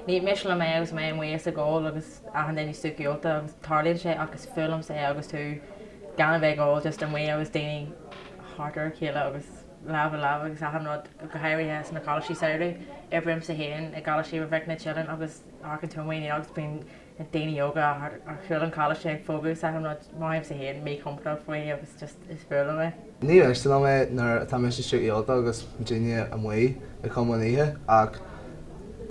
Ní miste liom é agus mé amuigh is ag ól agus achan duine siúcraí ólta agus tarlaíonn sé ach is fuath liomsa é agus tú gan a bheith ag ól just amuigh agus daoine thart ar a chéile agus lámh i lámh agus achan rud, go háirithe sna coláistí samhraidh. Oibrímse féin i gColáiste Mhic na Teileann agus amharcann tú amuigh agus bíonn na daoine óga ar chúl an choláiste ag pógadh is achan rud, mothaímse féin míchompordach faoi agus just is fuath liom é. Ní miste liom é nuair atá mise siúcraí ólta agus daoine amuigh ag cumadh an oíche ach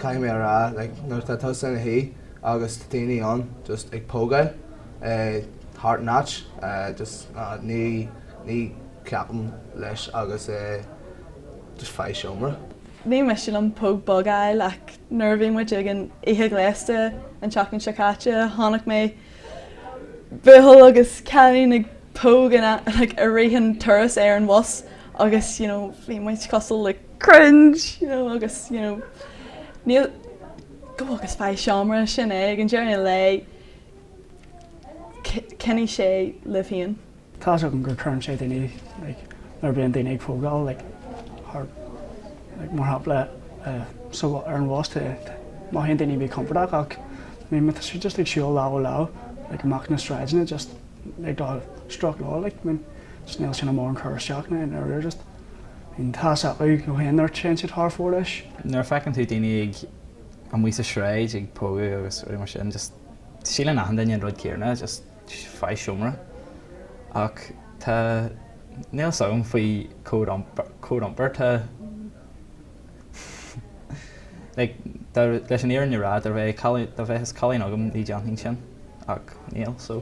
caithfidh mé a rá like nuair atá tusa ina shuí agus tá daoine ann just ag pógáil thart an áit just ní ní ceapaim leis agus just faigh seomra. Ní miste liom póg bog a fháil ach nuair a bhí muid ag an oíche ghléasta an tseachtain seo caite chonaic mé buachaill agus cailín ag póg in like i rith an turas ar an bhus agus you know bhí muid cosúil le cringe you know agus you know níl go agus faigh seomra sin é ag an deireadh an lae cinnfidh sé libh féin. Tá 's agam gur cuireann sé daoine like nuair a bhíonn daoine ag pógáil like thar like mar shampla so ar an bhus mothaíonn daoine míchompordach ach I mean má tá siad just ag siúl lámh i lámh like amach na sráideanna just ag dul stroke leo like I mean just níl sin mórán cur isteach ná in uair just I mean tá 's acu go féin nuair a téann siad thar fóir leis. Nuair a feiceann tú daoine ag amuigh sa sráid ag pógadh agus rudaí mar sin just síleann achan duine an rud céanna just faigh seomra. Ach tá, níl 'fhios agam faoi cód cód iompair, tá like dá leis an fhírinne a rá dá mbeadh cailín dá mbeadh cailín agam ní dhéanfainn sin ach níl so.